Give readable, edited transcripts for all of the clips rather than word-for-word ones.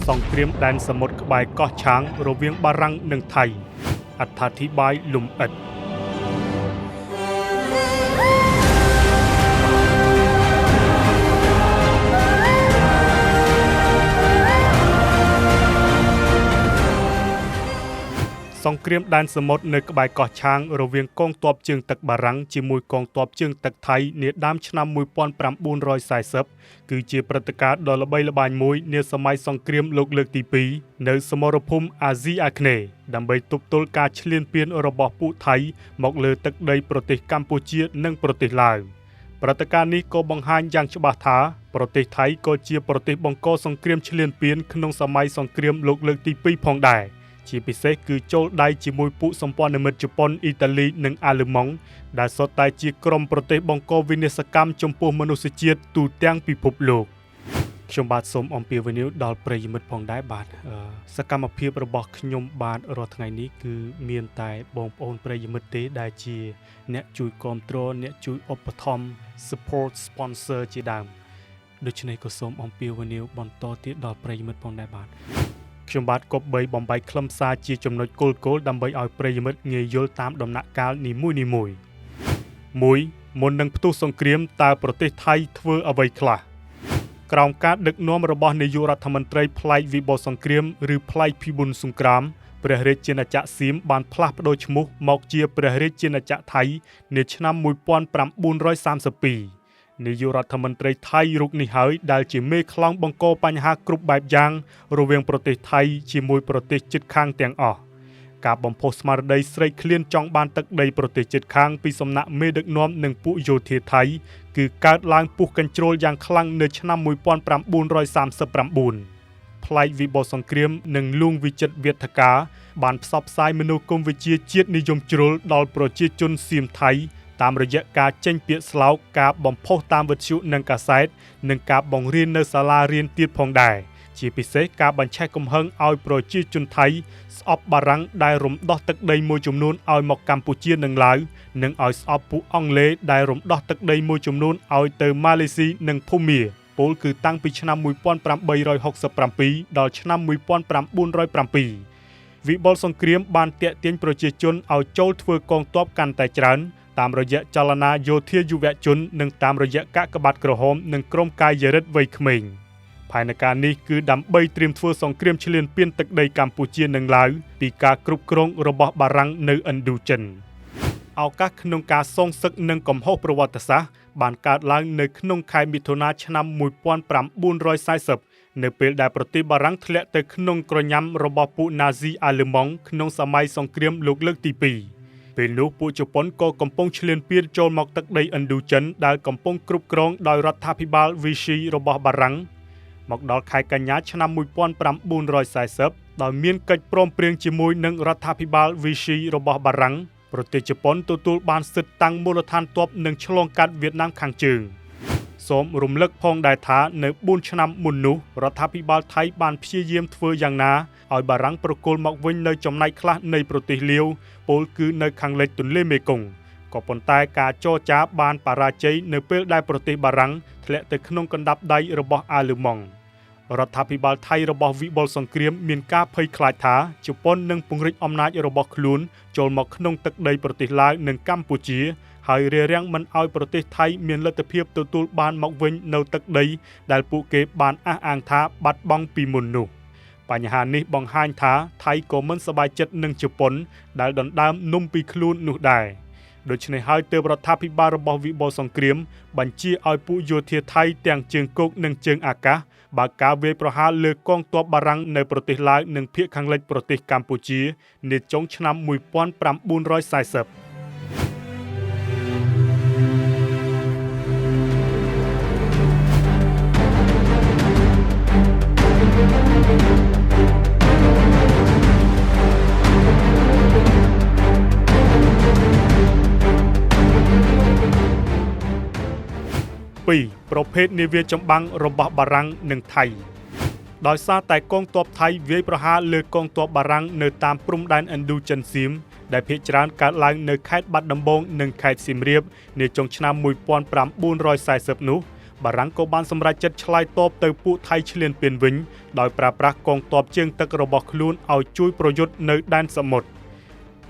សង្គ្រាមដែនសមុទ្រក្បែរកោះឆាងរវាងបារាំងនិងថៃអត្ថាធិប្បាយលម្អិត សង្គ្រាមដែនសមុទ្រនៅក្បែរកោះឆាងរវាងកងទ័ពជើងទឹកបារាំងជាមួយកងទ័ពជើងទឹកថៃនាដើមឆ្នាំ1940គឺជាព្រឹត្តិការណ៍ដ៏ល្បីល្បាញមួយនាសម័យសង្គ្រាមលោកលើកទី2នៅសមរភូមិអាស៊ីអាគ្នេយ៍ដើម្បីទប់ទល់ការឈ្លានពានរបស់ពួកថៃមកលើទឹកដីប្រទេសកម្ពុជានិងប្រទេសឡាវព្រឹត្តិការណ៍នេះក៏បង្ហាញយ៉ាងច្បាស់ថាប្រទេសថៃក៏ជាប្រទេសបង្កសង្គ្រាមឈ្លានពានក្នុងសម័យសង្គ្រាមលោកលើកទី2ផងដែរជាពិសេសគឺចូលដៃជាមួយពួកសម្ព័ន្ធមិត្តជប៉ុនអ៊ីតាលីនិងអាល្លឺម៉ង់ដែលសុទ្ធតែជាក្រុមប្រទេសបង្កវិនាសកម្មចំពោះមនុស្សជាតិទូទាំងពិភពលោកខ្ញុំបាទសូមអំពាវនាវដល់ប្រិយមិត្តផងដែរបាទសកម្មភាពរបស់ខ្ញុំបាទរាល់ថ្ងៃនេះគឺមានតែបងប្អូនប្រិយមិត្តទេដែលជាអ្នកជួយគាំទ្រអ្នកជួយឧបត្ថម្ភ support sponsor ជាដើមដូច្នេះក៏សូមអំពាវនាវបន្តទៀតដល់ប្រិយមិត្តផងដែរបាទខ្ញុំបាទគប្បីបំបែកខ្លឹមសារជាចំណុចគោលៗដើម្បីឲ្យប្រិយមិត្តងាយយល់តាមដំណាក់កាលនីមួយៗ1មុននឹងផ្ទុះសង្គ្រាមតើប្រទេសថៃធ្វើអ្វីខ្លះក្រោមការដឹកនាំរបស់នាយករដ្ឋមន្ត្រីផ្លែកវិបុលសង្គ្រាមឬផ្លែកភិបុលសង្គ្រាមព្រះរាជាណាចក្រសៀមបានផ្លាស់ប្ដូរឈ្មោះមកជាព្រះរាជាណាចក្រថៃនាឆ្នាំ1932នាយករដ្ឋមន្ត្រីថៃរូបនេះហើយដែលជាមេខ្លោងបង្កបញ្ហាគ្រប់បែបយ៉ាងរវាងប្រទេសថៃជាមួយប្រទេសជិតខាងទាំងអស់ការបំផុសស្មារតីស្រេកឃ្លានចង់បានទឹកដីប្រទេសជិតខាងពីសំណាក់មេដឹកនាំនិងពួកយោធាថៃគឺកើតឡើងពុះកញ្ជ្រោលយ៉ាងខ្លាំងនៅឆ្នាំ1939ផ្លែកវិបុលសង្គ្រាមនិងលួងវិចិត្រវេទកាបានផ្សព្វផ្សាយមនោគមវិជ្ជាជាតិនិយមជ្រុលដល់ប្រជាជនសៀមថៃតាមរយៈការចេញពាក្យស្លោកការបំផុសតាមវិទ្យុនិងកាសែតនិងការបង្រៀននៅសាលារៀនទៀតផងដែរជាពិសេសការបញ្ឆេះកំហឹងឲ្យប្រជាជនថៃស្អប់បារាំងដែលរំដោះទឹកដីមួយចំនួនឲ្យមកកម្ពុជានិងឡាវនិងឲ្យស្អប់ពួកអង់គ្លេសដែលរំដោះទឹកដីមួយចំនួនឲ្យទៅម៉ាឡេស៊ីនិងភូមាពលគឺតាំងពីឆ្នាំ1867ដល់ឆ្នាំ1907វិបុលសង្គ្រាមបានទាក់ទាញប្រជាជនឲ្យចូលធ្វើកងទ័ពកាន់តែច្រើនតាមរយៈចលនាយោធាយុវជននិងតាមរយៈកាកបាទក្រហមនិងក្រុមកាយរិទ្ធវ័យក្មេងផែនការនេះគឺដើម្បីត្រៀមធ្វើសង្គ្រាមឈ្លានពានទឹកដីកម្ពុជានិងឡាវពីការគ្រប់គ្រងរបស់បារាំងនៅឥណ្ឌូចិនឱកាសក្នុងការសងសឹកនិងកំហុសប្រវត្តិសាស្ត្របានកើតឡើងនៅក្នុងខែមិថុនាឆ្នាំ1940នៅពេលដែលប្រទេសបារាំងធ្លាក់ទៅក្នុងក្រញាំរបស់ពួកណាស៊ីអាល្លឺម៉ង់ក្នុងសម័យសង្គ្រាមលោកលើកទី2ពេលនោះពួកជប៉ុនក៏កំពុងឈ្លានពានចូលមកទឹកដីឥណ្ឌូចិនដែលកំពុងគ្រប់គ្រងដោយរដ្ឋាភិបាលវីស៊ីរបស់បារាំងមកដល់ខែកញ្ញាឆ្នាំ1940ដោយមានកិច្ចព្រមព្រៀងជាមួយនឹងរដ្ឋាភិបាលវីស៊ីរបស់បារាំងប្រទេសជប៉ុនទទួលបានសិទ្ធិតាំងមូលដ្ឋានទ័ពនិងឆ្លងកាត់វៀតណាមខាងជើងសូមរំលឹកផងដែរថានៅ4ឆ្នាំមុននោះរដ្ឋាភិបាលថៃបានព្យាយាមធ្វើយ៉ាងណាឲ្យបារាំងប្រគល់មកវិញនៅចំណែកខ្លះនៃប្រទេសលាវពលគឺនៅខាងលិចទន្លេមេគង្គក៏ប៉ុន្តែការចរចាបានបរាជ័យនៅពេលដែលប្រទេសបារាំងធ្លាក់ទៅក្នុងកណ្ដាប់ដៃរបស់អាល្លឺម៉ង់រដ្ឋាភិបាលថៃរបស់វិបុលសង្គ្រាមមានការភ័យខ្លាចថាជប៉ុននឹងពង្រីកអំណាចរបស់ខ្លួនចូលមកក្នុងទឹកដីប្រទេសឡាវនិងកម្ពុជាហើយរារាំងមិនឲ្យប្រទេសថៃមានលទ្ធភាពទទួលបានមកវិញនៅទឹកដីដែលពួកគេបានអះអាងថាបាត់បង់ពីមុននោះបញ្ហានេះបង្ហាញថាថៃក៏មិនសប្បាយចិត្តនឹងជប៉ុនដែលដណ្ដើមនំពីខ្លួននោះដែរដូច្នេះហើយទើបរដ្ឋាភិបាលរបស់វិបុលសង្គ្រាមបញ្ជាឲ្យពួកយោធាថៃទាំងជើងគោកនិងជើងអាកាសបើកការវាយប្រហារលើកងទ័ពបារាំងនៅប្រទេសឡាវនិងភាគខាងលិចប្រទេសកម្ពុជានាចុងឆ្នាំ1940 2ប្រភេទនាវាចម្បាំងរបស់បារាំងនិងថៃដោយសារតែកងទ័ពថៃវាយប្រហារលើកងទ័ពបារាំងនៅតាមព្រំដែនឥណ្ឌូចិនសៀមដែលភាគច្រើនកើតឡើងនៅខេត្តបាត់ដំបងនិងខេត្តសៀមរាបនាចុងឆ្នាំ1940នោះ បារាំងក៏បានសម្រេចចិត្តឆ្លើយតបទៅពួកថៃឈ្លានពានវិញដោយប្រើប្រាស់កងទ័ពជើងទឹករបស់ខ្លួនឲ្យជួយប្រយុទ្ធនៅដែនសមុទ្រ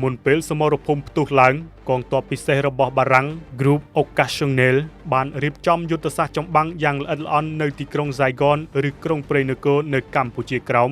មុនពេលសមរភូមិផ្ទុះឡើងកងទ័ពពិសេសរបស់បារាំង Groupe Occasionnel បានរៀបចំយុទ្ធសាស្ត្រចម្បាំងយ៉ាងល្អិតល្អន់នៅទីក្រុងសាយហ្គនឬក្រុងព្រៃនគរនៅកម្ពុជាក្រោម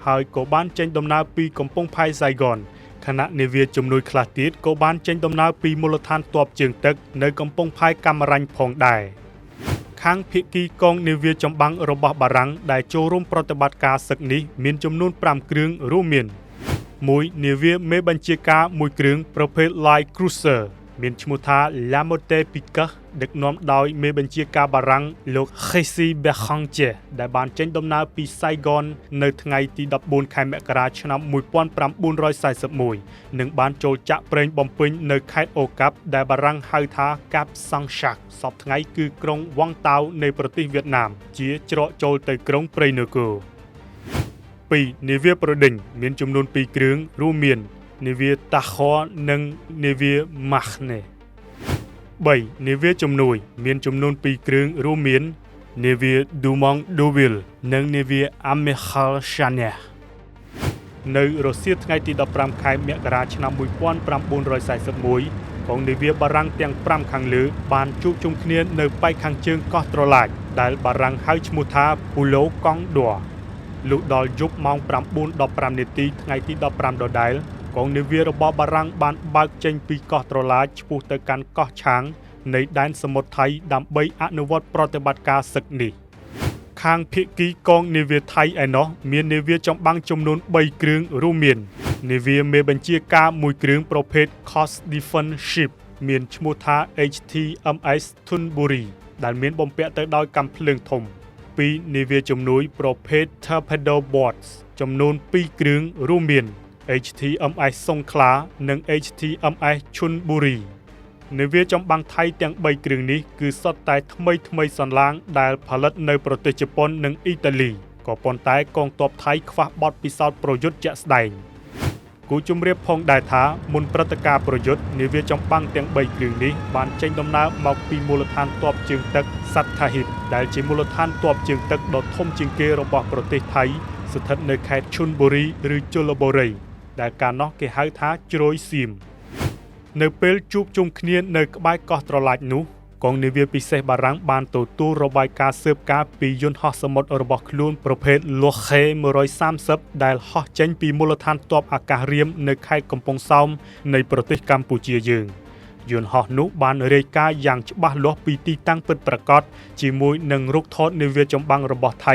ហើយក៏បានចេញដំណើរពីកំពង់ផែសាយហ្គនខណៈនាវាជំនួយខ្លះទៀតក៏បានចេញដំណើរពីមូលដ្ឋានទ័ពជើងទឹកនៅកំពង់ផែកាំរាញ់ផងដែរខាងភាគីកងនាវាចម្បាំងរបស់បារាំងដែលចូលរួមប្រតិបត្តិការសឹកនេះមានចំនួន5គ្រឿងរួមមាន1នាវាមេបញ្ជាការមួយគ្រឿងប្រភេទ Light Cruiser មានឈ្មោះថា Lamotte Piquet ដឹកនាំដោយមេបញ្ជាការបារាំងលោក Khesi Berhantier ដែលបានចេញដំណើរពីសៃហ្គននៅថ្ងៃទី14ខែមករាឆ្នាំ1941និងបានចូលចាក់ប្រេងបំពេញនៅខេត្តអូកាប់ដែលបារាំងហៅថាកាប់សង់ឆាក់សព្វថ្ងៃគឺក្រុងវ៉ាងតាវនៃប្រទេសវៀតណាមជាច្រកចូលទៅក្រុងព្រៃនគរ2នាវាប្រដេញមានចំនួន2គ្រឿងរួមមាននាវាតាខនិងនាវាម៉ាស់ណេ3នាវាជំនួយមានចំនួន2គ្រឿងរួមមាននាវាឌូម៉ង់ឌូវីលនិងនាវាអាមេខាល់ឆាណែនៅរសៀលថ្ងៃទី15ខែមករាឆ្នាំ1941កងនាវាបារាំងទាំង5ខាងលើបានជួបជុំគ្នានៅប៉ែកខាងជើងកោះត្រឡាចដែលបារាំងហៅឈ្មោះថាពូឡូកង់ឌ័រលុះដល់យប់ម៉ោង9:15នាទីថ្ងៃទី15ដដែលកងនាវារបស់បារាំងបានបើកចេញពីកោះត្រឡាចឆ្ពោះទៅកាន់កោះឆាងនៃដែនសមុទ្រថៃដើម្បីអនុវត្តប្រតិបត្តិការសឹកនេះខាងភាគីកងនាវាថៃឯណោះមាននាវាចម្បាំងចំនួន3គ្រឿងរួមមាននាវាមេបញ្ជាការមួយគ្រឿងប្រភេទ Coast Defense Ship មានឈ្មោះថា HTMS Thunburi ដែលមានបំពាក់ទៅដោយកាំភ្លើងធំ2នាវាជំនួយប្រភេទ Torpedo Boats ចំនួន2គ្រឿងរួមមាន HTMS សុងខ្លានិង HTMS Chunburi នាវាចម្បាំងថៃទាំង3គ្រឿងនេះគឺសុទ្ធតែថ្មីៗសន្លាងដែលផលិតនៅប្រទេសជប៉ុននិងអ៊ីតាលីក៏ប៉ុន្តែកងទ័ពថៃខ្វះបទពិសោធន៍ប្រយុទ្ធជាក់ស្ដែងគូជំរាបផងដែរថាមុនព្រឹត្តិការណ៍ប្រយុទ្ធនាវាចម្បាំងទាំង3គ្រឿងនេះបានចេញដំណើរមកពីមូលដ្ឋានទ័ពជើងទឹកសត្ថាហ៊ីបដែលជាមូលដ្ឋានទ័ពជើងទឹកដ៏ធំជាងគេរបស់ប្រទេសថៃស្ថិតនៅខេត្តឈុនបុរីឬជលបុរីដែលកាលនោះគេហៅថាជ្រោយសៀមនៅពេលជួបជុំគ្នានៅក្បែរកោះត្រឡាចនោះកងនាវាពិសេសបារាំងបានទទួលរបាយការណ៍ស៊ើបការណ៍ពីយន្តហោះសមុទ្ររបស់ខ្លួនប្រភេទ Loche 130ដែលហោះចេញពីមូលដ្ឋានទ័ពអាកាសរៀមនៅខេត្តកំពង់សោមនៃប្រទេសកម្ពុជាយើងយន្តហោះនោះបានរាយការណ៍យ៉ាងច្បាស់លាស់ពីទីតាំងពិតប្រាកដជាមួយនឹងរូបថតនាវាចម្បាំងរបស់ថៃ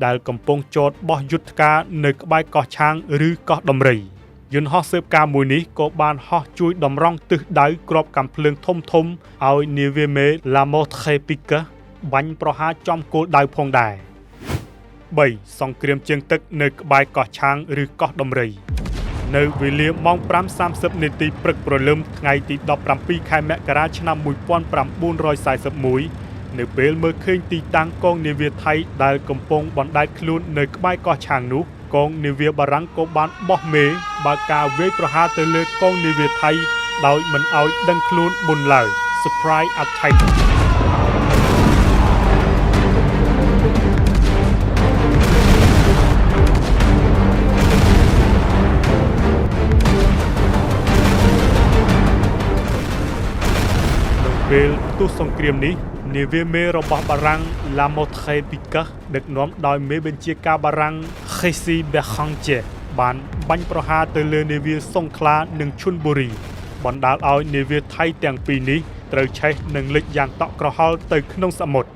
ដែលកំពុងចតបោះយុទ្ធការនៅក្បែរកោះឆាងឬកោះដំរីយន្តហោះស៊ើបការណ៍មួយនេះក៏បានហោះជួយតម្រង់ទិសដៅគ្រាប់កាំភ្លើងធំៗឲ្យនាវាមេ Lamotte Piquet បាញ់ប្រហារចំគោលដៅផងដែរ3សង្គ្រាមជើងទឹកនៅក្បែរកោះឆាងឬកោះដំរីនៅវេលាម៉ោង5:30នាទីព្រឹកព្រលឹមថ្ងៃទី17ខែមករាឆ្នាំ1941នៅពេលមើលឃើញទីតាំងកងនាវាថៃដែលកំពុងបណ្ដែតខ្លួននៅក្បែរកោះឆាងនោះកងនាវាបារាំងក៏បានបោះមេបើកការវាយប្រហារទៅលើកងនាវាថៃដោយមិនឲ្យដឹងខ្លួនមុនឡើយ Surprise Attack នៅពេលផ្ទុះសង្គ្រាមនេះនាវាមេរបស់បារាំង Lamotte Piquet ដឹកនាំដោយមេបញ្ជាការបារាំង Khesi Berhantier បានបាញ់ប្រហារទៅលើនាវាសុងខ្លានិងឈុនបុរីបណ្ដាលឲ្យនាវាថៃទាំងពីរនេះត្រូវឆេះនិងលិចយ៉ាងតក់ក្រហល់ទៅក្នុងសមុទ្រ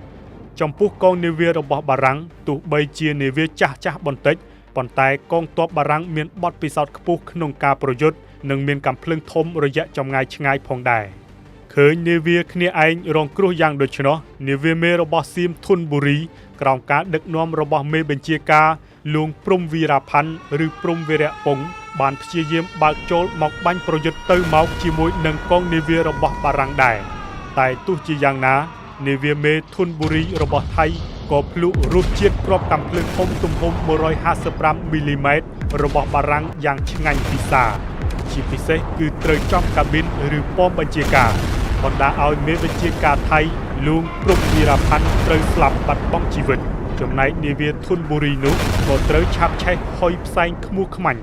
ចំពោះកងនាវារបស់បារាំងទោះបីជានាវាចាស់ៗបន្តិចប៉ុន្តែកងទ័ពបារាំងមានបទពិសោធន៍ខ្ពស់ក្នុងការប្រយុទ្ធនិងមានកាំភ្លើងធំរយៈចម្ងាយឆ្ងាយផងដែរឃើញនាវាគ្នាឯងរងគ្រោះយ៉ាងដូច្នោះនាវាមេរបស់សៀមធុនបុរីក្រោមការដឹកនាំរបស់មេបញ្ជាការលួងព្រំវីរ៉ាផាន់ឬព្រំវីរៈពងបានព្យាយាមបើកចូលមកបាញ់ប្រយុទ្ធទៅមកជាមួយនឹងកងនាវារបស់បារាំងដែរតែទោះជាយ៉ាងណានាវាមេធុនបុរីរបស់ថៃក៏ភ្លុករសជាតិគ្រាប់កាំភ្លើងធំទំហំ155មីលីម៉ែត្ររបស់បារាំងយ៉ាងឆ្ងាញ់ពិសាជាពិសេសគឺត្រូវចំកាប៊ីនឬប៉មបញ្ជាការបណ្ដាលឲ្យមេបញ្ជាការថៃ លួងព្រំវីរ៉ាផាន់ត្រូវស្លាប់បាត់បង់ជីវិតចំណែកនាវាធុនបូរីនោះក៏ត្រូវឆាបឆេះហុយផ្សែងខ្មោះខ្មាញ់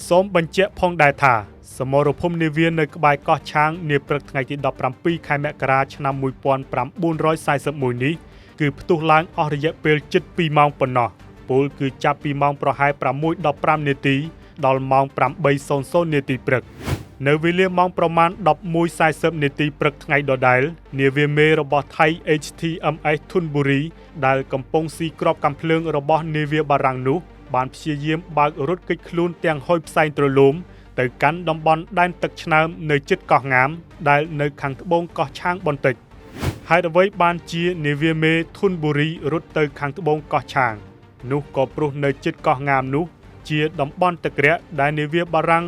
សូមបញ្ជាក់ផងដែរថាសមរភូមិនាវានៅក្បែរកោះឆាងនាព្រឹកថ្ងៃទី17ខែមករាឆ្នាំ1941នេះគឺផ្ទុះឡើងអស់រយៈពេលជិត2ម៉ោងប៉ុណ្ណោះពលគឺចាប់ពីម៉ោងប្រហែល6:15នាទីដល់ម៉ោង8:00នាទីព្រឹកនៅវេលាម៉ោងប្រមាណ11:40នាទីព្រឹកថ្ងៃដដែលនាវាមេរបស់ថៃ HTMS ធុនបូរីដែលកំពុងស៊ីគ្រាប់កាំភ្លើងរបស់នាវាបារាំងនោះបានព្យាយាមបើករត់គេចខ្លួនទាំងហុយផ្សែងទ្រលោមទៅកាន់តំបន់ដែនទឹកឆ្នើមនៅជិតកោះងាមដែលនៅខាងត្បូងកោះឆាងបន្តិចហេតុអ្វីបានជានាវាមេធុនបូរីរត់ទៅខាងត្បូងកោះឆាងនោះក៏ព្រោះនៅជិតកោះងាមនោះជាតំបន់ទឹករាក់ដែលនាវាបារាំង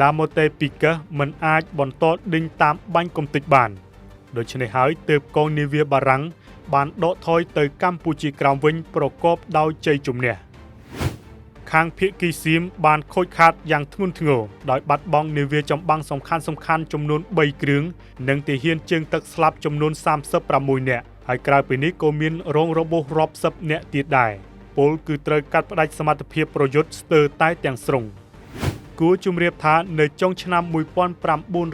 ឡាម៉ូតេពីកាមិនអាចបន្តដេញតាមបាញ់កំទេចបានដូច្នេះហើយទើបកងនាវាបារាំងបានដកថយទៅកម្ពុជាក្រោមវិញប្រកបដោយជ័យជំនះខាងភៀកគីសៀមបានខូចខាតយ៉ាងធ្ងន់ធ្ងរដោយបាត់បង់នាវាចម្បាំងសំខាន់ៗចំនួន3គ្រឿងនិងទាហានជើងទឹកស្លាប់ចំនួន36នាក់ហើយក្រៅពីនេះក៏មានរងរបួសរាប់សិបនាក់ទៀតដែរពលគឺត្រូវកាត់ផ្តាច់សមត្ថភាពប្រយុទ្ធស្ទើរតែទាំងស្រុងគួរជម្រាបថានៅចុងឆ្នាំ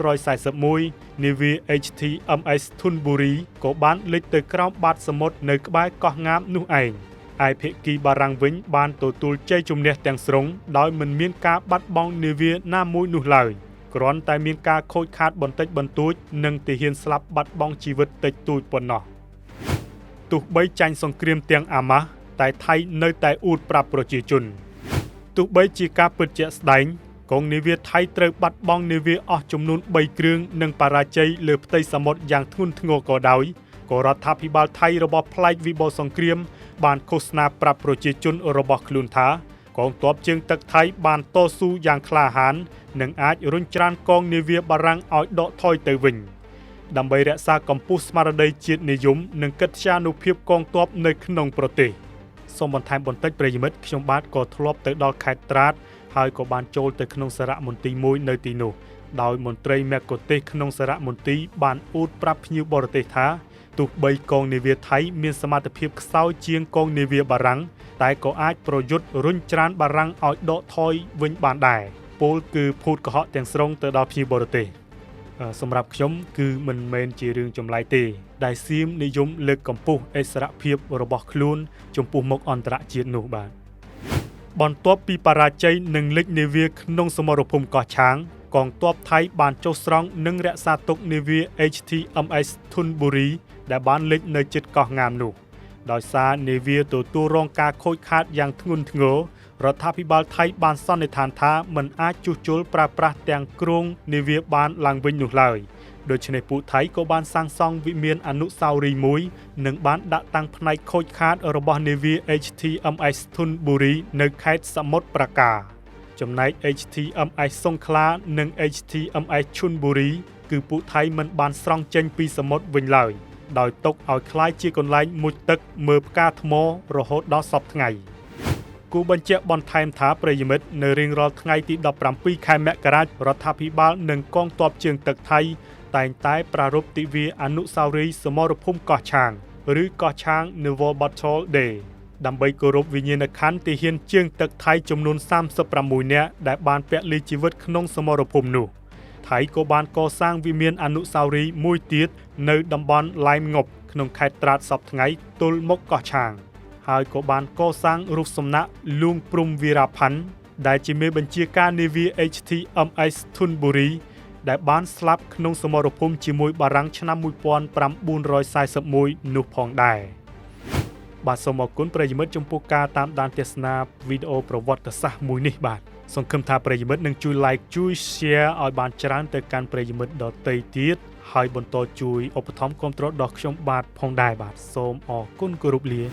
1941នាវា HTMS ធុនបូរីក៏បានលិចទៅក្រោមបាតសមុទ្រនៅក្បែរកោះងាមនោះឯងឯភាគីបារាំងវិញបានទទួលជ័យជំនះទាំងស្រុងដោយមិនមានការបាត់បង់នាវាណាមួយនោះឡើយគ្រាន់តែមានការខូចខាតបន្តិចបន្តួចនិងទាហានស្លាប់បាត់បង់ជីវិតតិចតួចប៉ុណ្ណោះទោះបីចាញ់សង្គ្រាមទាំងអាម៉ាស់តែថៃនៅតែអួតប្រាប់ប្រជាជនទោះបីជាការពិតជាក់ស្ដែងកងនាវាថៃត្រូវបាត់បង់នាវាអស់ចំនួន3គ្រឿងនិងបរាជ័យលើផ្ទៃសមុទ្រយ៉ាងធ្ងន់ធ្ងរក៏ដោយក៏រដ្ឋាភិបាលថៃរបស់ផ្លែកវិបុលសង្គ្រាមបានឃោសនាប្រាប់ប្រជាជនរបស់ខ្លួនថាកងទ័ពជើងទឹកថៃបានតស៊ូយ៉ាងក្លាហាននិងអាចរុញច្រានកងនាវាបារាំងឲ្យដកថយទៅវិញដើម្បីរក្សាកម្ពស់ស្មារតីជាតិនិយមនិងកិត្យានុភាពកងទ័ពនៅក្នុងប្រទេសសូមបន្ថែមបន្តិចប្រិយមិត្តខ្ញុំបាទក៏ធ្លាប់ទៅដល់ខេត្តត្រាតហើយក៏បានចូលទៅក្នុងសារមន្ទីរមួយនៅទីនោះដោយមន្ត្រីមគ្គុទ្ទេសក៍ក្នុងសារមន្ទីរបានអួតប្រាប់ភ្ញៀវបរទេសថាទោះបីកងនាវាថៃមានសមត្ថភាពខ្សោយជាងកងនាវាបារាំងតែក៏អាចប្រយុទ្ធរុញច្រានបារាំងឲ្យដកថយវិញបានដែរពលគឺភូតកុហកទាំងស្រុងទៅដល់ភ្ញៀវបរទេសសម្រាប់ខ្ញុំគឺមិនមែនជារឿងចម្លែកទេដែលសៀមនិយមលើកកម្ពស់ឥស្សរភាពរបស់ខ្លួនចំពោះមុខអន្តរជាតិនោះបាទបន្ទាប់ពីបរាជ័យនិងលិចនាវាក្នុងសមរភូមិកោះឆាងកងទ័ពថៃបានចុះស្រង់និងរក្សាទុកនាវា HTMS ធុនបូរីដែលបានលិចនៅជិតកោះងាមនោះដោយសារនាវាទទួលរងការខូចខាតយ៉ាងធ្ងន់ធ្ងររដ្ឋាភិបាលថៃបានសន្និដ្ឋានថាមិនអាចជួសជុលប្រើប្រាស់ទាំងគ្រោងនាវាបានឡើងវិញនោះឡើយដូច្នេះពួកថៃក៏បានសាងសង់វិមានអនុស្សាវរីយ៍មួយនិងបានដាក់តាំងផ្នែកខូចខាតរបស់នាវា HTMS ធុនបូរីនៅខេត្តសមុទ្រប្រាកាចំណែក HTMS សុងខ្លានិង HTMS ឈុនបូរីគឺពួកថៃមិនបានស្រង់ចេញពីសមុទ្រវិញឡើយដោយទុកឲ្យក្លាយជាកន្លែងមុជទឹកមើលផ្កាថ្មរហូតដល់សព្វថ្ងៃគូបញ្ជាក់បន្ថែមថាប្រិយមិត្តនៅរៀងរាល់ថ្ងៃទី17ខែមករារដ្ឋាភិបាលនិងកងទ័ពជើងទឹកថៃតែងតែប្រារព្ធទិវាអនុស្សាវរីយ៍សមរភូមិកោះឆាងឬកោះឆាង Naval Battle Day ដើម្បីគោរពវិញ្ញាណក្ខន្ធទាហានជើងទឹកថៃចំនួន36នាក់ដែលបានពលីជីវិតក្នុងសមរភូមិនោះថៃក៏បានកសាងវិមានអនុស្សាវរីយ៍មួយទៀតនៅតំបន់ឡែមងប់ក្នុងខេត្តត្រាតសព្វថ្ងៃទល់មុខកោះឆាងហើយក៏បានកសាងរូបសំណាកលួងព្រំវីរ៉ាផាន់ដែលជាមេបញ្ជាការនាវា HTMS ធុនបូរីដែលបានស្លាប់ក្នុងសមរភូមិជាមួយបារាំងឆ្នាំ1941នោះផងដែរបាទសូមអរគុណប្រិយមិត្តចំពោះការតាមដានទស្សនាវីដេអូប្រវត្តិសាស្ត្រមួយនេះបាទសង្ឃឹមថាប្រិយមិត្តនឹងជួយ like ជួយ share ឲ្យបានច្រើនទៅកាន់ប្រិយមិត្តដទៃទៀតហើយបន្តជួយឧបត្ថម្ភគាំទ្រដល់ខ្ញុំបាទផងដែរបាទសូមអរគុណគោរពលា